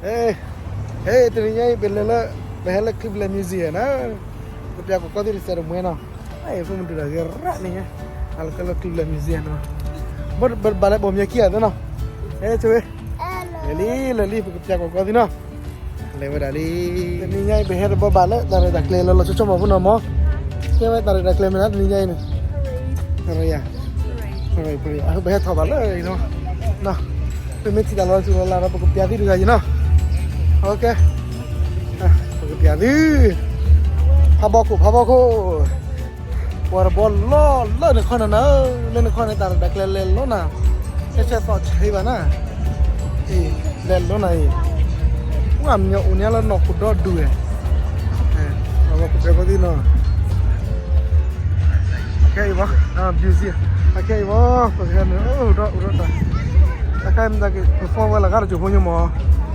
ဟဲ, ဟဲ, တနံၤညါအံၤ ပလဲၤလၢ, ပဟဲလၢ Cleveland Museum နီၤ, ကပျးကွၢ်ကီၢ်သ့ၣ်တစဲးတမှဲနီၤ, အဖိမုၣ်ဒုးတဂၤရၣ်န့ၣ်, အလီၤကလၢ Cleveland Museum နီၤ, ဘၣ်လဲၤပိာ်မၠဲခံဂၤသ့နီၤ, ဟဲဆိဝဲ, လဲၤလံ လဲၤလံ ပကပျးကွၢ်ကီၢ်သ့ၣ်နီၤ, လဲၤဝဲဒၣ်လံ, တနံၤညါအံၤ ပဟဲတဘျီဘၣ်လၢ တၢ်ရဲၣ်တၢ်ကျဲၤလၢလီၤဆီဆီမီၤဖိနီၤမး, ကဲဝဲတၢ်ရဲၣ်တၢ်ကျဲၤမ့ၢ်နီၤ တနံၤညါအံၤန့ၣ် အဃိပဟဲထီၣ်ဘၣ်လၢအံၤနီၤ, ပမ့ၢ်ထံၣ်တၢ်လီၤဆူလီၤလၢ်ဒီး ပကပျးသုတဂၤအံၤနီၤ, ပကပျးသု, ဖးဘီခိၣ် ဖးဘီခိၣ်, ပှၤတဘီလီၤလၢနခီန့ၣ်နၤ, လၢနခီန့ၣ် တၢ်ရဲၣ်တၢ်ကျဲၤလဲၤလိၤနၤ, ဆဲးဆဲးသီၣ်ဆံးဘၣ်နၤ, လဲၤလိၤနၤအံၤ, ပှၤမညီအိၣ်န့ၣ်လၢနီၢ်ခိဒီဒူၣ်ဝဲ, ပကပျးကီၢ်သ့ၣ်နီၤ ခဲအံၤဘၣ်, အခဲအံၤဘၣ်, ပကဟဲန့ၣ် အိၣ်ဒီး အိၣ်ဒီးတၢ်, တခါမ့ၢ်တၢ်က့ၤ ပဖီဝဲလၢဂၤတစိၢ်ဖိညိမး,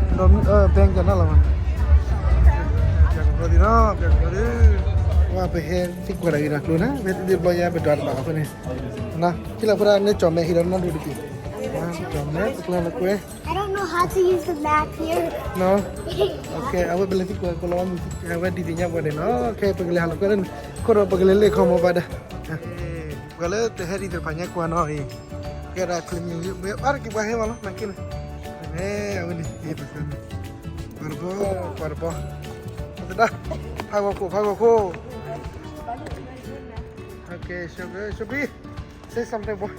ဒီး bank ကနၣ်လီၤဘၣ်, ပျးကီၢ်သ့ၣ်နီၤ ပျးကီၢ်သ့ၣ်, ဝဲပဟဲသံကွၢ်တၢ်ဂ့ၢ်တၢ်ကျိၤန့ၣ် ပဟဲသံသ့ၣ်တဘျီယဲ ပဒွးတဘၣ်အဃိန့ၣ်, ခံလၢဖိဒၣ်န့ၣ်ကၠီၣ်မဲဟံးဒီးနီၢ်ဒိၣ်တက့ၢ်, ကၠီၣ်မဲ ပကျဲလၢကွဲ I don't know how to use the map here. အဝဲပလဲၤသံကွၢ်ကီၢ်လီၤဝဲမုၢ် အဝဲဒ်သိးညါပှၤန့ၣ်နီၤ, ခဲပကလဲၤဟးလီၤကွဲလၢန့ၣ်, ခိၣ်ဒီးပကလဲၤလ့ၣ်ခီမီၤဘၣ်ဒီး, ပှၤလၢတဟဲဒ်သိးတဖၣ်ညါကွၢ်နီၤအံၤ, ကဲဒၣ် Cleveland Museum ဝဲအါတက့ၢ်ပှၤဟဲမးလီၤ နာ်က့န့ၣ်, အဝဲန့ၣ်, ပှၤတဘီ, ပှၤတဘီ, သဒါ, ဖးဂီၤခိၣ် ဖးဂီၤခိၣ်, Okay, show me, show me, say something boy.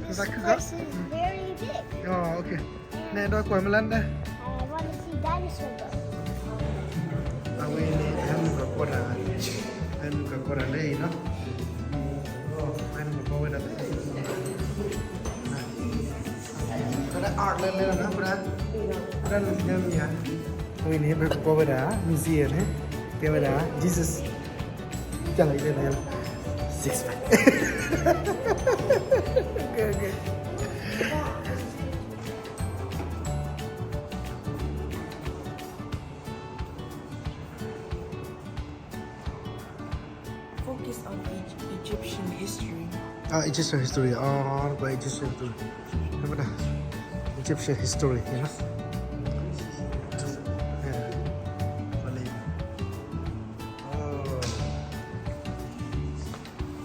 This place is very big. Oh, okay. နဲဒီးကွၢ်မ့ၢ်လၢ, I want to see dinosaur though. အဝဲန့ၣ် ဟဲမုၢ်ကကွၢ်တၢ်, ဟဲမုၢ်ကကွၢ်တၢ်လၢအံၤနီၤ, ဟဲမုၢ်ကကွၢ်ဝဲဒၣ်လၢအံၤ, ကဒၣ် art လၢလၢနီၤ, ကဒၣ်, ကဒၣ်လၢညါမ့ၢ်ဧါ, အဝဲန့ၣ် ပကကွၢ်ဝဲဒၣ် museum န့ၣ်, ကဲဝဲဒၣ် Jesus ကလီၤ six pack. Okay, okay. Focus on Egy- Egyptian history. Ah, Egyptian history. Ah, Egyptian history. Egyptian history, you know? Yeah. Oh.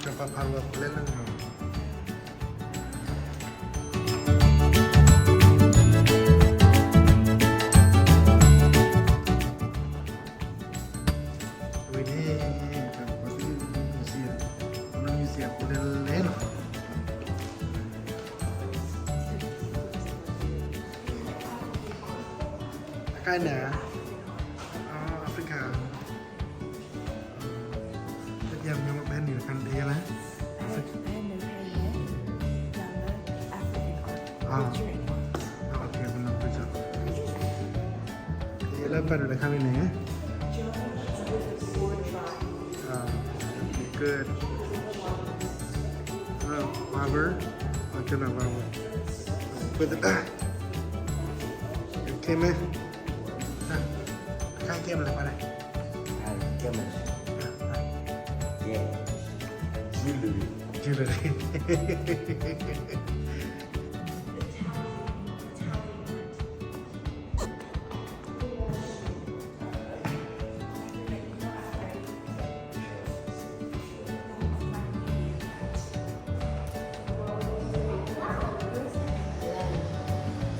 ကပာ်ဖးဝဲပလဲလၢနီၤ, ဝဲန့ၣ်, ပှၤသ့ၣ်မုၢ်စံး, ပနမုၢ်စံးအဃိလဲလဲနီၤ, အခါန့ၣ်, Africa. တကယ်မျိုးပဲနေခါတည်းလဲ, African art, ah, culture and art. Ah, okay, ဘယ်လို culture? ဒီလပတခါမ့ၢ်န့ၣ်, ah, good. Ah, barber, ah, ကျွန်တော် barber. ပသ, okay မဲ, တခါကဲမလဲၣ် ပှၤလဲၣ်. ကဲမလဲၣ်, ကဲ, jewelry, jewelry.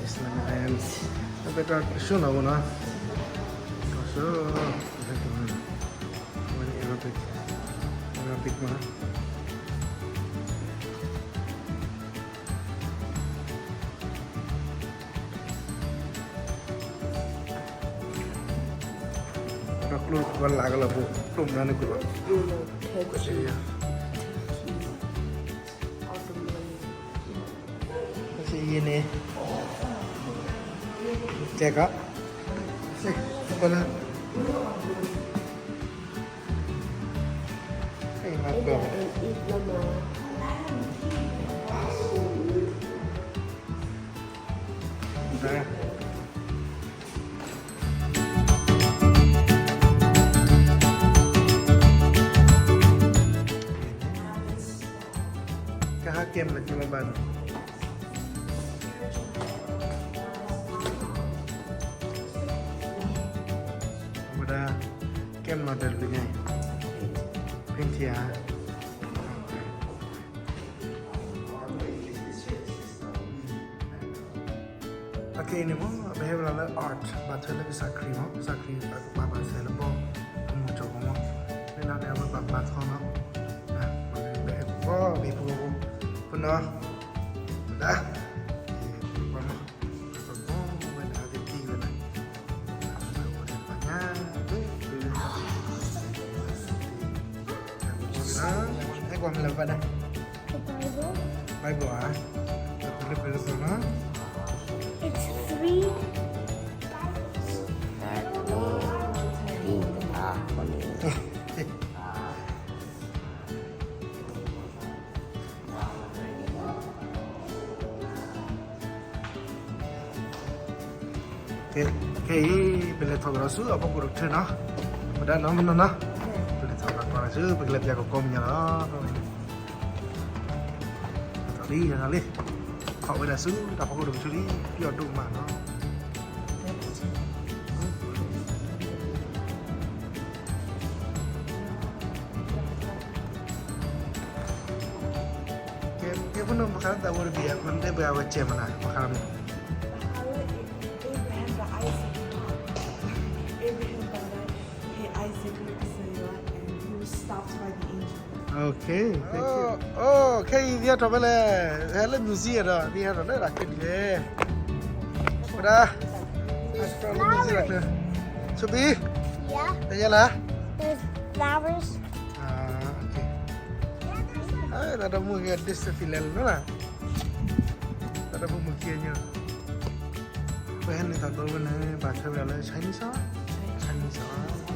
Islamic dance. အပ့ၤတၢ်ကဆူၣ်နီၤဝဲနီၤ, ကဆူၣ်, ဝဲန့ၣ် Arabic, Arabic မး. ဒီးကျိကလးကလးပူၤ, ကျိမနုၤန့ၣ်ကလး, ကျိ, ယဲန့ၣ်, တဲက, ပလၢ Hey, my brother. There. ကဟးကဲမ့ၢ်က့ၤမ့ၢ်ဘၣ်နီၤ. model ပညါအံၤ painting ဧါ. Okay န့ၣ်မ့ၢ် ပဟဲဝဲဒၣ်လၢ art ဘၣ်ထွဲလၢကစၢ်ခရံာ်မ့ၢ် ကစၢ်ခရံာ်ပာ်ဘၣ်ထွဲလၢပီၢ် ပမိၢ်ကၠီၣ်ပီၢ်မ့ၢ် လၢန့ၣ်အဝဲဘၣ်မၤသီနီၤ ပီၢ်ဘ့ၣ်ပူၤ ပနီၤ ပဒၣ် ပီၢ်မ့ၢ် ပီၢ်ဝဲန့ၣ် အသ့ၣ်တံၢ်ဝဲန့ၣ် ပှၤညါ ဟဲကွၢ်မလဲၤဘၣ်ဒၣ် Bible ဧါ လၢပှဲၤလၢပှဲၤလၢပှဲၤနီၤ It's three. ခဲအံၤ ပလဲၤထီၣ်ကဒီးဆူအဖီခိၣ်တကထၢနီၤ ပဒၣ်နီၤမနီၤနီၤ ပလဲၤထီၣ်ကဒီးဆူ ပကလဲၤပၠးကီကီမဲာ်ညါလီၤ လံ လံ ခီၣ်ဝဲဒၣ်ဆူတၢ်ဖီခိၣ်တကထၢလံ ပျီၣ်ဒိၣ်မးနီၤ ကဲ ကဲ ဖိနီၢ် ဘၣ်ဃးလၢသးဝဲတဘ့ၣ် အခွဲးတဲပှဲၤအဝဲစဲးမနၤ ဘၣ်ဃးလီၤမး Abraham က Isaac ဟ့ၣ် Isaac လၢကစၢ်ယွၤ and he was stopped by the angel. Okay, thank you. အိ ခဲအံၤ သ့ၣ်ဟဲထီၣ်ဖဲလဲၣ်, ဟဲလၢ museum ဒီး သ့ၣ်ဟဲထီၣ်လၢတၢ်ခဲဒ်လဲၣ်. ဝဲဒၣ် museum တၢ်ချၢ ဆိဘံ တယဲလၢ တၢ်ဒီမုၢ်ဂ့ၤ Disneyland လီၤ, တၢ်ဒီမုၢ်ဂ့ၤ ပဟဲနုာ်သးဒီးဝဲန့ၣ် ဘၣ်ထွဲဝဲဒၣ်လၢ Chinese အီၤ, Chinese အီၤ